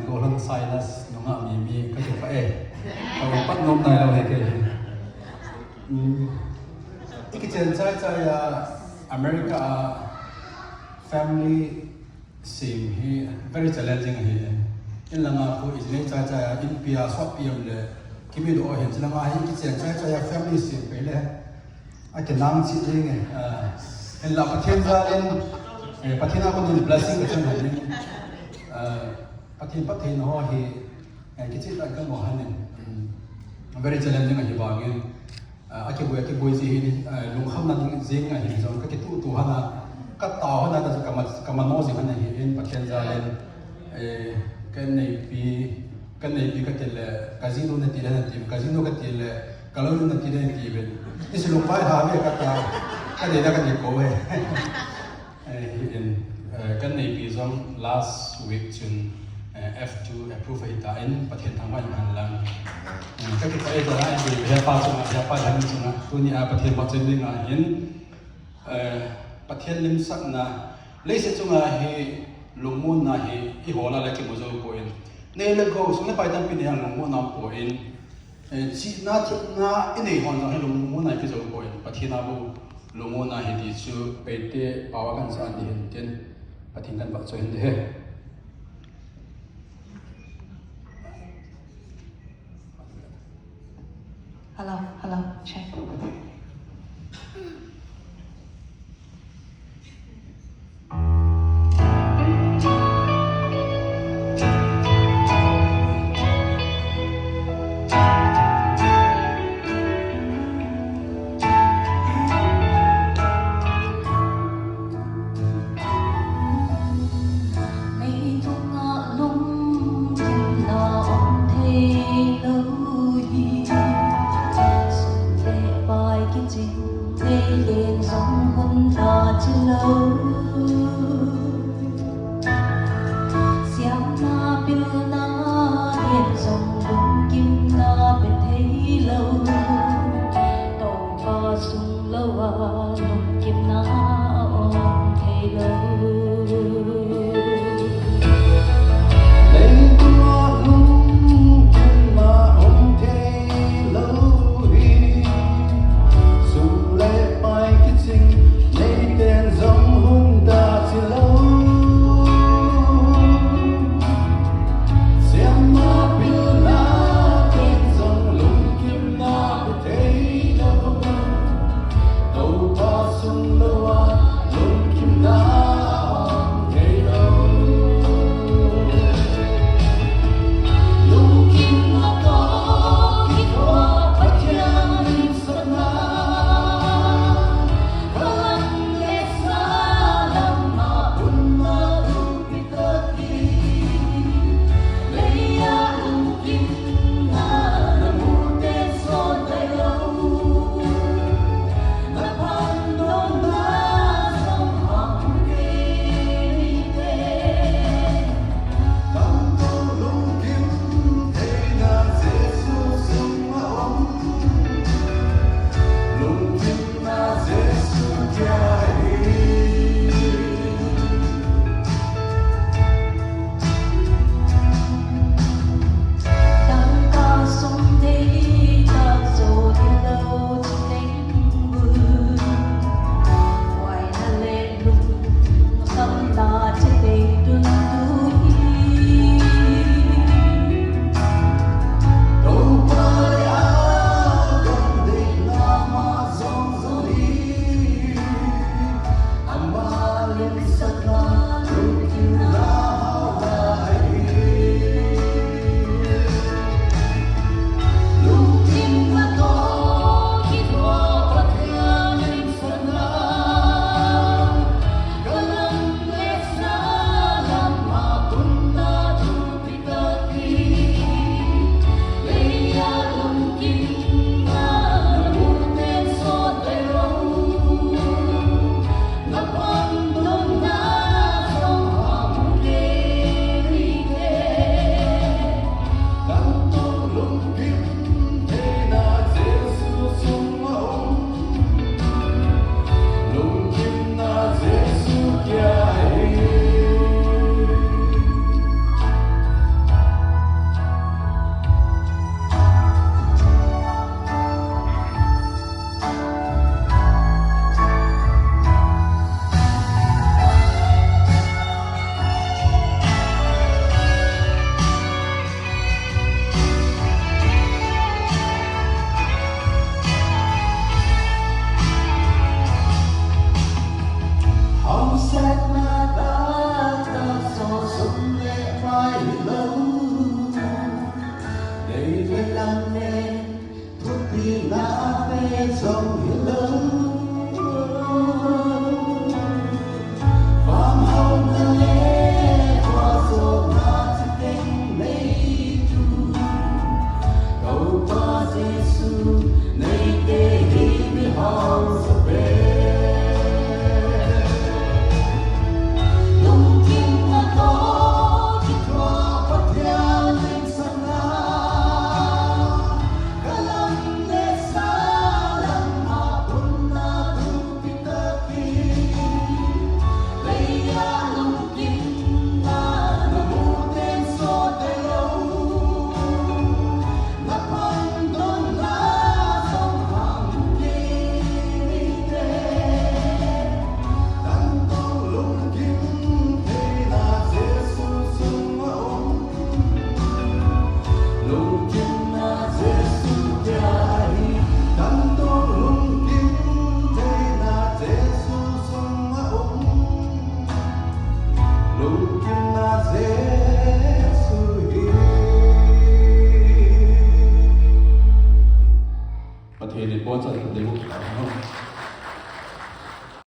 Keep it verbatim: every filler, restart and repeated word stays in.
Golhang Silas nunga mi mi ka kipah e. Ka pat nom nai lou he kei. Hmm. I kichen chai chai a America a family sem hi very challenging ahi. In langa khu i nei chai chai a inpi a sotpi um le kimi doh ahin, chi langa hi i kichen chai chai a family sem pei le a kinang chi ding e. Ah, hinla Pathen jal in, eh, Pathen a kon in blessing ka chang han in. Ah, Pathen, Pathen ho hi, eh, kicheh tah in ka mu han in. Mm, very challenging ahi vangin. Ah, a kiboi, a kiboi ji hi, ah, lungkham na ding jing ahi jong ka kituh tuh han a, ka tao han a, ka, ka ma, ka mano jing han ahi in Pathen jal in. Eh, ka neipi, ka neipi ka ti le, ka jinu na ti le na ti, ka jinu ka ti le, ka lou na ti le na ti ben. Ni si lung pai ha ve ka ta, ka dei na ka dei ko ve. Eh, hi in, eh, ka neipi jong last week chun, eh, F two approve ahi ta in, Pathen thangvah in han lang. Eh, ka kipah e ta na, eh, he pa chunga, he pa lang chunga, tuni a Pathen pa chun ding a hin, eh, Pathen limsakna, leiset chunga hi lungmonna hi i hol a le kimu jou poi. Nei le gou, sum le pai tampi nei a lungmonna um poi. Eh, chihna, thepna i nei hon jong hi lungmonna i pe jou poi. Pathen a bou lungmonna hi ti chu Paite pao a kan sa ding hin tin, Pathen kan vahchoi hin ding ahi. Hello, hello, check.